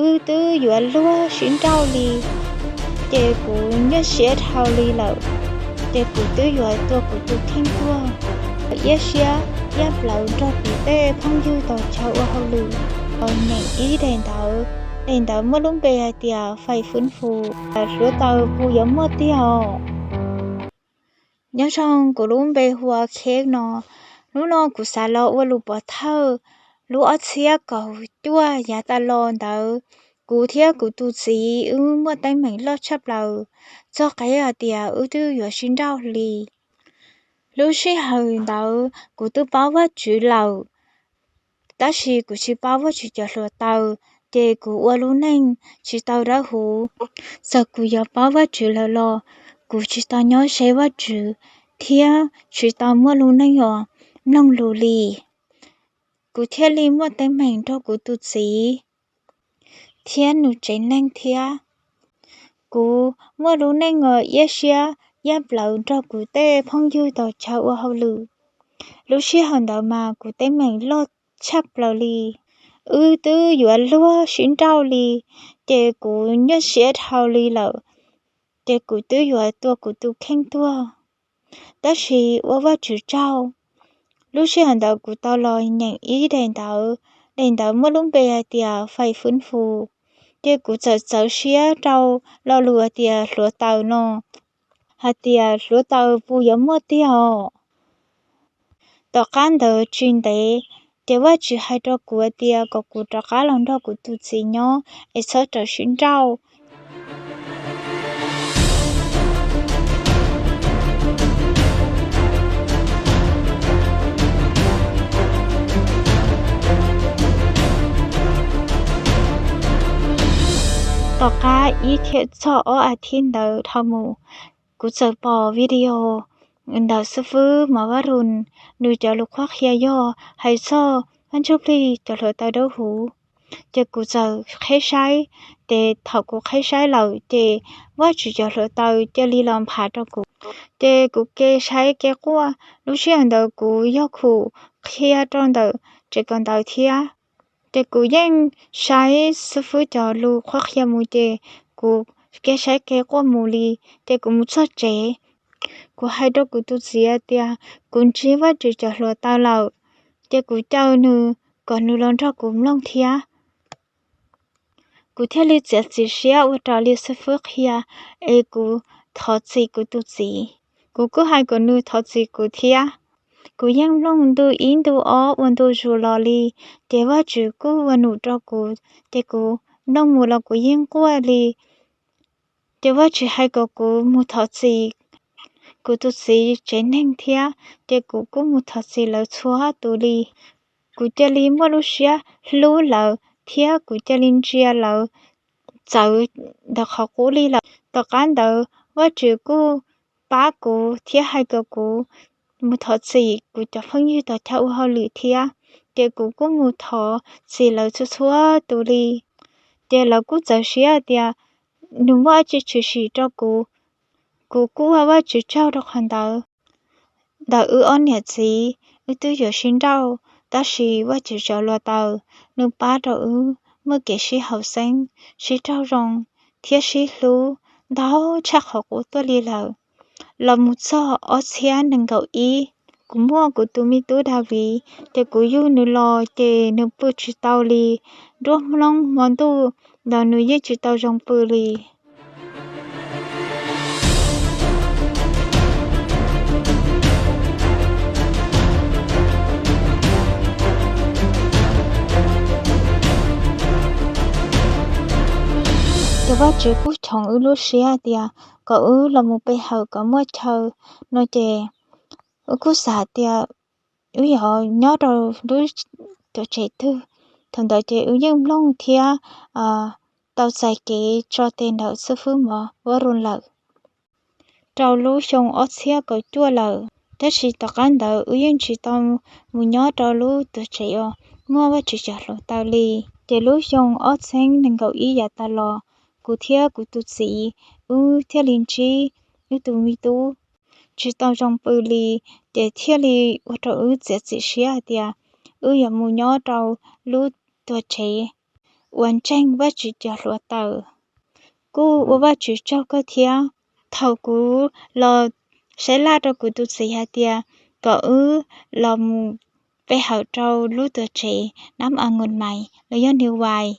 Wb twb yuav luag sib nrauj li, ces kuv nyuaj siab dhau li lawm, ces kuv twb yuav tua kuv tus kheej tuag. Iab siab iab plawv nrog kuv tej phooj ywg tau chaw ua hauj lwm. Nyeem ib daim ntawv, daim ntawv muaj lub npe hais tias Fais Fwv Fus, hluav taws puas yuav muaj tiag os? Nyob zoo, kuv lub npe hu ua Khev no. Hnub no kuv xav los ua lus pov thawj. Lub ob txhiab kaum cuaj yav tas los ntawd, kuv thiab kuv tus txiv wb muaj teeb meem loj tshaj plaws, txog qhov hais tias wb twb yuav sib nrauj li. Lub sij hawm ntawd kuv twb paub Vajtswv lawm, tab sis kuv tsis paub Vajtswv cov hluav taws, ces kuv ua lub neej tsis tau dawb huv. Txawm kuv yuav paub Vajtswv lawm los kuv tsis tau nyob ze Vajtswv thiab tsis tau muaj lub neej uas mloog lus li. Kuv thiaj li muaj teeb meem nrog kuv tus txiv thiab nws tsev neeg thiab. Kuv muaj lub neej uas iab siab iab plawv nrog kuv tej phooj ywg tau chaw ua hauj lwm. Lub sij hawm ntawd mas kuv teeb meem loj tshaj plaws li. Wb twb yuav luag sib nrauj li, ces kuv nyuaj siab dhau li lawm, ces kuv twb yuav tua kuv tus kheej tuag. Tab sis ua Vajtswv tsaug, lub sij hawm ntawd kuv tau los nyeem ib daim ntawv, daim ntawv muaj lub npe hais tias Fais Fwv Fus, ces kuv txawm txawv siab rau lo lus hais tias hluav taws no, hais tias hluav taws puas yuav muaj tiag os? Tom qab ntawd tsis ntev, ces Vajtswv hais rau kuv hais tias kom kuv rov qab los nrog kuv tus txiv nyob es txhob rawm sib nrauj. Tom qab ib thiab txog ob as thiv ntawd dhau mus, kuv txawm pom video ntawm xib fwb Mos Vaj Run, nws cov lus qhuab qhia yog hais txog Vaj Ntsuj Plig cov hluav taws dawb huv. Ces kuv txawm qheb saib, ces thaum kuv qheb saib lawm ces Vajtswv cov hluav taws cia li los nphav rau kuv. Ces kuv ke saib ke quaj, lub sij hawm ntawd kuv yog khum qhia rau ntawm tsev kawm ntawv thiab. Ces kuv yeej saib xib fwb cov lus qhuab qhia mus ces kuv ke saib ke quaj mus li. Ces kuv mus txog tsev, kuv hais rau kuv tus txiv tias kuv ntsib Vajtswv cov hluav taws lawm, ces kuv caw nws kom nws los nrog kuv mloog thiab. Kuv thiaj li txiav txim siab ua raws li xib fwb qhia, es kuv thov txim kuv tus txiv. Kuv kuj hais kom nws thov txim kuv thiab. Kuv yeej mloog ntu ib ntu ob ua ntu zus los li, ces Vajtswv kuj ua num rau kuv, ces kuv mloog mus los kuv yeej quaj li. Ces Vajtswv hais kom kuv mus thov txim kuv tus txiv tsev neeg thiab, ces kuv kuj mus thov txim lawv txhua tus li. Kuv cia li muaj lub siab hlub lawv thiab kuv cia li ntsia lawv txawv ntawm qhov qub li lawm. Tom qab ntawd Vajtswv kuj pab kuv thiab hais kom kuv mus thov txim kuv cov phooj ywg tau chaw ua hauj lwm thiab, ces kuv kuj mus thov txim lawv txhua txhua tus li. Ces lawv kuj txawv siab tias nws muaj dab tsi tshwm sim rau kuv. Kuv kuj ua Vajtswv tsaug rau qhov ntawd. Ntawm wb ob niam txiv, wb twb yuav sib nrauj, tab sis Vajtswv cov hluav taws, nws pab rau wb muaj kev sib haum xeeb, sib raug zoo, thiab sib hlub ntau tshaj qhov qub tuaj li lawm. Los mus txog ob txhiab nees nkaum ib, kuv muaj kuv tus me tub Daviv, ces kuv yug nws los ces nws pw tsis tau li, nruab hmoob hmo ntuj los nws yeej tsis tau zoo pw li. Ces Vajtswv kuj choom wb lub siab tias kom wb los mus pe hawm kom muaj chaw no ces wb kuj xav tias wb yuav nyob rau lub tuam tsev twg. Thaum ntawd ces wb yeej mloog thiab tau txais kev tso tes ntawm xib fwb Mos Vaj Run lawm rau lub xyoo ob txhiab kaum cuaj lawm. Tab sis tom qab ntawd wb yeej tsis tau mus nyob rau lub tuam tsev uas muaj Vajtswv cov hluav taws li. Ces lub xyoo ob txhiab nees nkaum ib yav tas los, kuv thiab kuv tus txiv wb thiaj li ntsib wb tus me tub tsis tau zoo pw li, ces thiaj li ua rau wb txiav txim siab hais tias wb yuav mus nyob rau lub tuam tsev. uas ntseeg Vajtswv cov hluav taws. Kuj ua Vajtswv tsaug kawg thiab, thaum kuv los saib laj rau kuv tus txiv hais tias kom wb los mus pe hawm rau lub tuam tsev Nam Angus Mais los yog New Wine.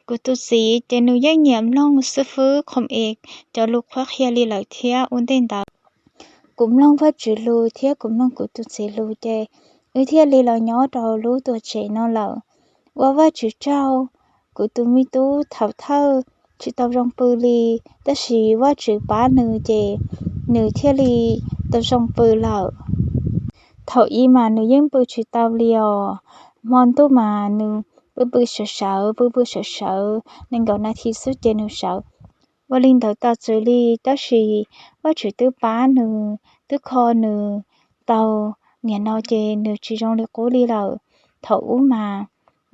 Kuv tus txiv ces nws yeej nyiam mloog xib fwb Khoom Es cov lus qhuab qhia li lawm thiab. Ua ntej ntawd kuv mloog Vajtswv lus thiab kuv mloog kuv tus txiv lus ces wb thiaj li los nyob rau lub tuam tsev no lawm. Ua Vajtswv tsaug, kuv tus me tub thaum thawj tsis tau zoo pw li, tab sis Vajtswv pab nws ces nws thiaj li tau zoo pw lawm. Thaum ub mas nws yeej pw tsis tau li os, hmo ntuj mas nws pw pw sawv sawv, pw pw sawv sawv, nees nkaum nas this xwb ces nws sawv. Ua li ntawd tas txwv li, tab sis Vajtswv twb pab nws, twb kho nws tau, nim no ces nws tsis zoo li qub li lawm. Thaum ub mas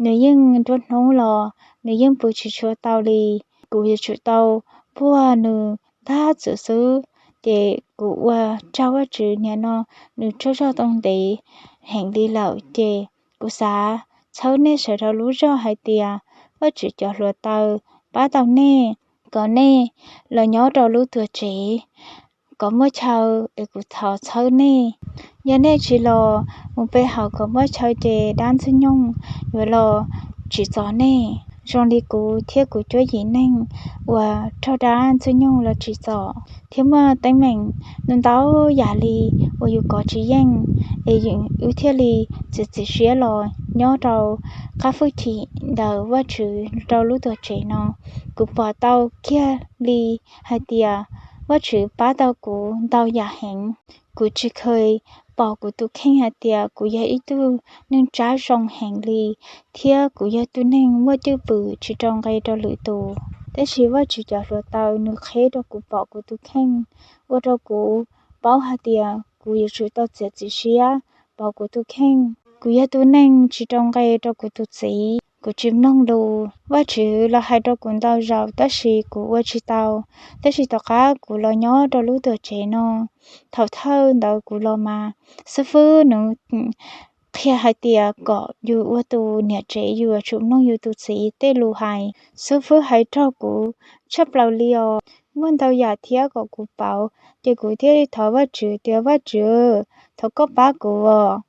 nws yeej nruab hnub los nws yeej pw tsis tshua tau li. Kuv yuav tsum tau puag nws ntag txwv xwb. Ces kuv ua tsaug Vajtswv, nim no nws tsaug zog tau ntev heev li lawm. Ces kuv xav txhawb nej sawv daws lub zog hais tias Vajtswv cov hluav taws pab tau nej, kom nej los nyob rau lub tuam tsev kom muaj chaw, es kuv thov txhawb nej. Yog nej tsis los mus pe hawm kom muaj chaw ces dab ntxwg nyoog yuav los tsim txom nej, zoo li kuv thiab kuv cuab yim neeg uas raug dab ntxwg nyoog los tsim txom, thiab muaj teeb meem ntau ntau yam li uas yus kov tsis yeej, es wb thiaj li txiav txim siab los nyob rau qab hwj chim ntawm Vajtswv rau lub tuam tsev no. Kuv pom tau kiag li hais tias Vajtswv pab tau kuv ntau yam heev. Kuv tsis kheev pom kuv tus kheej hais tias kuv yog ib tug neeg tsav zoo heev li, thiab kuv yog tus neeg muaj cwj pwm tsis rau nqe rau lwm tus. Tab sis Vajtswv cov hluav taws nws qheb rau kuv pom kuv tus kheej, ua rau kuv paub hais tias kuv yuav tsum tau txiav txim siab pom kuv tus kheej. Kuv yog tus neeg tsis rau nqe rau kuv tus txiv, kuv tsis mloog lus. Vajtswv los hais rau kuv ntau zaus tab sis kuv ua tsis tau. Tab sis tom qab kuv los nyob rau lub tuam tsev no, thaum thawj ntawd kuv los mas xib fwb nws qhia hais tias kom yus ua tus niam tsev yus yuav tsum mloog yus tus txiv tej lus hais. Xib fwb hais raug kuv tshaj plaws li os, muaj ntau yam thiab kom kuv pauv, ces kuv thiaj li thov Vajtswv tias, Vajtswv, thov koj pab kuv os.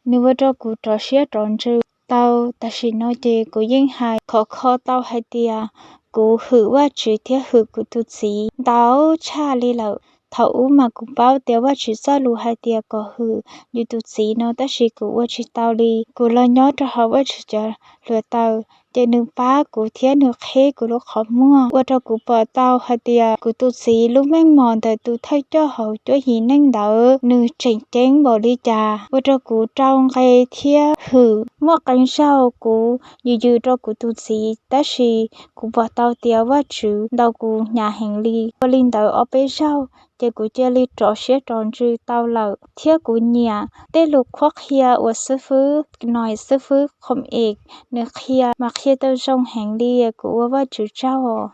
Nws ua rau kuv rov siab rov ntsws tau. Tam sim no ces kuv yeej hais khov kho tau hais tias kuv hwm Vajtswv thiab hwm kuv tus txiv ntau tshaj li lawm. Thaum ub mas kuv paub tias Vajtswv txoj lus hais tias kom hwm yus tus txiv no, tab sis kuv ua tsis tau li. Kuv los nyob rau hauv Vajtswv cov hluav taws, ces nws pab kuv thiab nws qheb kuv lub qhov muag, ua rau kuv pom tau hais tias kuv tus txiv lub meej mom ntawm tus thawj coj hauv cuab yim neej ntawd nws tseem ceeb npaum li cas, ua rau kuv rau nqe thiab hwm. Muaj qee zaug kuv yws yws rau kuv tus txiv, tab sis kuv pom tau tias Vajtswv ntaus kuv hnyav heev li. Ua li ntawd ob peb zaug ces kuv cia li rov siab rov ntsws tau lawm, thiab kuv nyiam tej lus qhuab qhia uas xib fwb Nois, xib fwb Khoom Es nws qhia, mas qhia tau zoo heev li. Kuv ua Vajtswv tsaug os.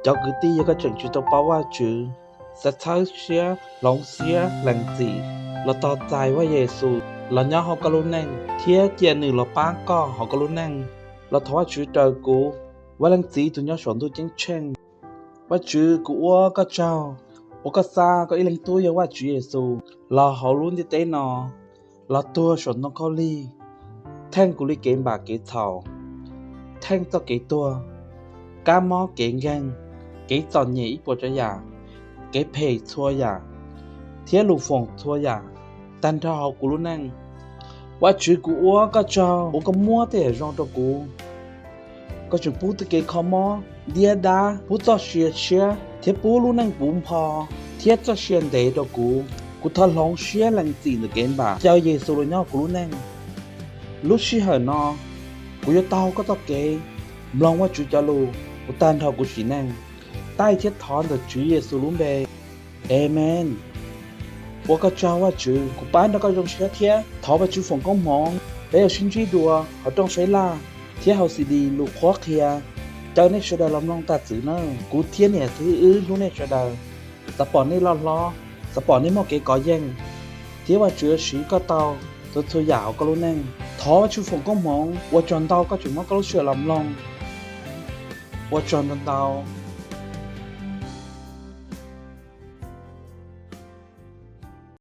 Cov kwv tij, yog koj tseem tsis tau paub Vajtswv, xav txhawb siab, hloov siab, lees txim los tos txais Vaj Yexus los nyob hauv koj lub neej thiab cia nws los pab koj hauv koj lub neej, los thov Vajtswv raws kuv, Vaj Leej Txiv tus nyob saum ntuj ceeb tsheej. Vajtswv, kuv ua koj tsaug uas koj xa koj ib leeg tub yog Vajtswv Yexus los hauv lub ntiaj teb no, los tuag saum ntoo khaub lig, theej kuv li kev npam kev txhaum, theej txoj kev tuag, kab mob kev nkeeg, kev txom nyem ib puas tsav yam, kev phem txhua yam, thiab lus foom txhua yam tag nrho hauv kuv lub neej. Vajtswv, kuv ua koj tsaug uas koj muab tej yam zoo rau kuv. Koj tseem pub tej kev kho mob, ntiab dab, pub txoj sia tshiab thiab pub lub neej puv npho thiab txoj sia ntev rau kuv. Kuv thov hloov siab lees txim ntawm kev npam, caw Yexus los nyob kuv lub neej. Lub sij hawm no, kuv yuav taug koj txoj kev, mloog Vajtswv cov lus uas tag nrho kuv sim neej, taij thiab thov ntawm Tswv Yexus lub npe. Amees. Ua koj tsaug Vajtswv, kuv pab nrog koj zoo siab thiab thov Vajtswv foom koob hmoov. Peb yuav sib ntsib dua hauv rooj saib laj thiab hauv CD lus qhuab qhia. Caw nej sawv daws los mloog tas txwv nawb. Kuv thiab niam txiv wb hlub nej sawv daws. Xav pom nej loj hlob, xav pom nej muaj kev kov yeej. thiab Vajtswv yuav siv koj tau txhua txhua yam hauv koj lub neej. Thov Vajtswv foom koob hmoov, ua tsaug ntau koj tseem muab koj lub sij hawm los mloog. Ua tsaug ntau ntau.